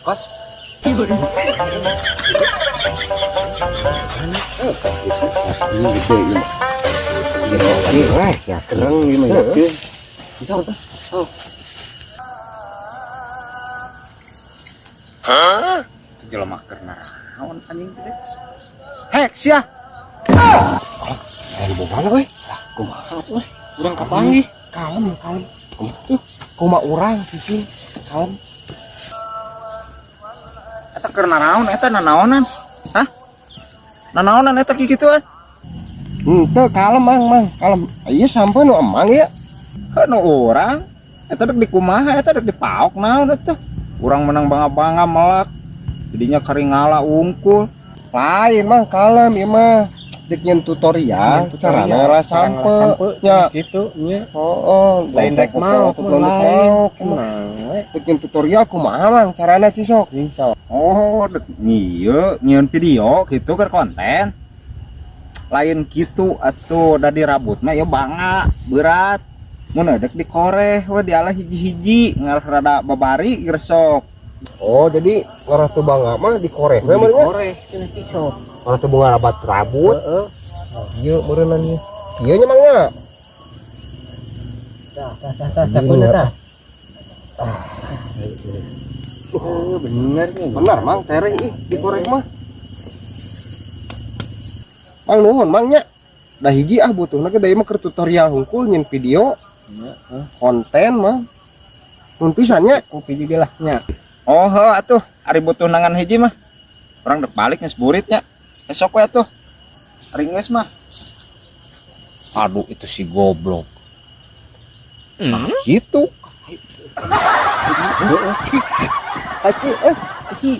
Kot. Ini gede ini. Gede. Wah, ya Kereng ieu mah yakin. Oh. Itu jelema keur naraon anjing teh. Hek sia. Ayo boga euy. Lah, kumaha tuh euy? Urang kapanggih. Kalem, kalem. Kumaha tuh? Kumaha urang cicing. Kalem. Eta keur naraon eta nanaonan? Hah? Nanaonan eta kikituan? Henteu kalem, Mang, Mang, kalem. Ieu sampeun nu emang ya. Heuh nu urang. Eta dek dikumaha, eta dek dipaok naon eta. Urang menang bangga-bangga melak. Jadinya karingala ungkul. Lain, Mang, kalem ieu mah. Dek nyen tutorial cara ngalah sampe nya. Gitu nya. Oh, Lain rek maok, lain lain. maok. Tenang we. Dek nyen tutorial kumaha, Mang, carana cisok. Cing sok. Oh, dek ieu nyieun video gitu keur konten. Lain gitu atuh, da dirabut mah ya bangga, berat. Mun dek dikoreh we dialah hiji-hiji ngarah rada babari gresok. Oh, jadi ngarah teu bangga mah dikoreh we meureun nya. Dikoreh cenah cisok. Ngarah teu bunga rabat rabut. Heeh. Ieu meureunnan ieu. Ieu nya, Mang, nya. Tah tah tah tah sapeuna tah. Oh, bener nih. Bener, Mang, tereh ih dikoreh mah. Mang, nuhun, Mang, nya. Da hiji ah butuhna ge da ieu mah keur tutorial hungkul nyen video Nya, konten mah. Nuhun pisan nya. Kopi juga lah nya. Oh, heuh atuh, ari butuh nangan hiji mah. Urang dek balik geus burit nya. Esok we atuh. Ari geus mah. Aduh, itu si goblok. Nah, gitu. Aci, eh. Aci.